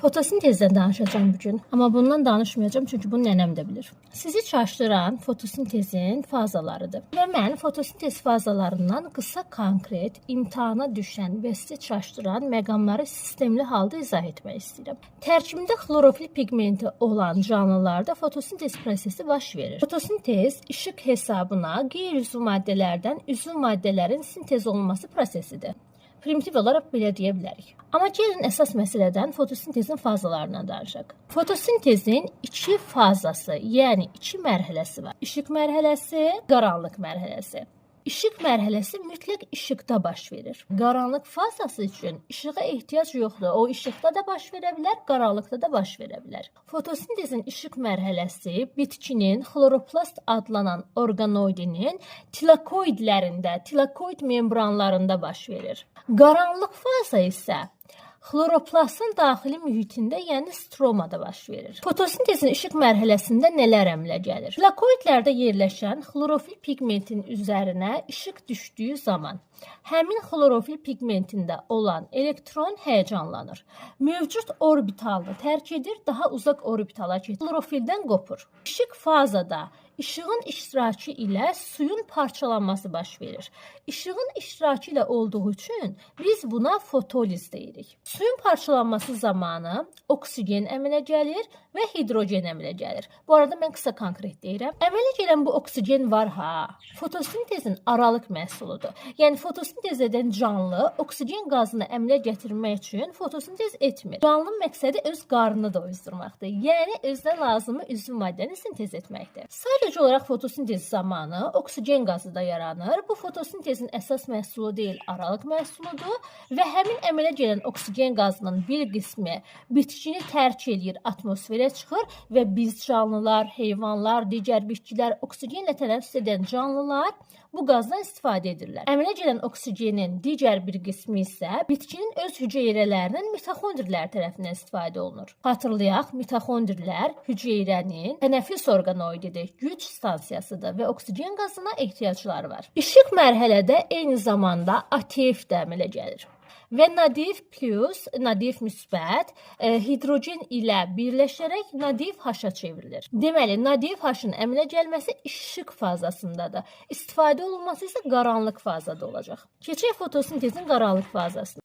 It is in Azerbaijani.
Fotosintezdən danışacağam bu gün. Amma bundan danışmayacağam çünki bunu nənəm də bilir. Sizi çaşdıran fotosintezin fazalarıdır. Və mən fotosintez fazalarından qısa, konkret, imtahana düşən və sizi çaşdıran məqamları sistemli halda izah etmək istəyirəm. Tərkibində xlorofil piqmenti olan canlılarda fotosintez prosesi baş verir. Fotosintez işıq hesabına qeyri-üzv maddələrdən üzv maddələrin sintez olunması prosesidir. Primitiv olaraq belə deyə bilərik. Amma gəlin əsas məsələdən, fotosintezin fazalarından danışaq. Fotosintezin iki fazası, yəni iki mərhələsi var. İşıq mərhələsi, qaranlıq mərhələsi. İşıq mərhələsi mütləq işıqda baş verir. Qaranlıq fazası üçün işığa ehtiyac yoxdur. O işıqda da baş verə bilər, qaranlıqda da baş verə bilər. Fotosintezin işıq mərhələsi bitkinin xloroplast adlanan orqanoidinin tilakoidlərində, tilakoid membranlarında baş verir. Qaranlıq faza isə xloroplastın daxili mühitində, yəni stromada baş verir. Fotosintezin işıq mərhələsində nələr əmələ gəlir? Tilakoidlərdə yerləşən xlorofil piqmentinin üzərinə işıq düşdüyü zaman həmin xlorofil piqmentində olan elektron həyəcanlanır. Mövcud orbitalını tərk edir, daha uzaq orbitala keçir. Xlorofildən qopur. İşıq fazada işığın iştirakı ilə suyun parçalanması baş verir. İşığın iştirakı ilə olduğu üçün biz buna fotoliz deyirik. Suyun parçalanması zamanı oksigen əmələ gəlir və hidrogen əmələ gəlir. Bu arada mən qısa konkret deyirəm. Əmələ gələn bu oksigen var ha, fotosintezin aralıq məhsuludur. Yəni fotosintez edən canlı oksigen qazını əmələ gətirmək üçün fotosintez etmir. Canlının məqsədi öz qarnını doyuzdurmaqdır. Yəni özünə lazımı üzv maddəni sintez etməkdir. Sadəcə olaraq fotosintez zamanı oksigen qazı da yaranır. Bu fotosintezin əsas məhsulu deyil, aralıq məhsuludur və həmin əmələ gələn oksigen qazının bir qismi bitkini tərk eləyir, atmosferə çıxır və biz canlılar, heyvanlar, digər bitkilər, oksigenlə tənəffüs edən canlılar bu qazdan istifadə edirlər. Əmələ gələn oksigenin digər bir qismi isə bitkinin öz hüceyrələrinin mitoxondrləri tərəfindən istifadə olunur. Xatırlayaq, mitoxondrlər hüceyrənin tənəffüs orqanoididir, güc stansiyasıdır və oksigen qazına ehtiyacları var. İşıq mərhələdə eyni zamanda ATF də əmələ gəlir. Və NADF plus, NADF müsbət hidrogen ilə birləşərək NADF H-a çevrilir. Deməli, NADF H-ın əmələ gəlməsi işıq fazasındadır. İstifadə olunması isə qaranlıq fazada olacaq. Keçək fotosintezin qaranlıq fazasına.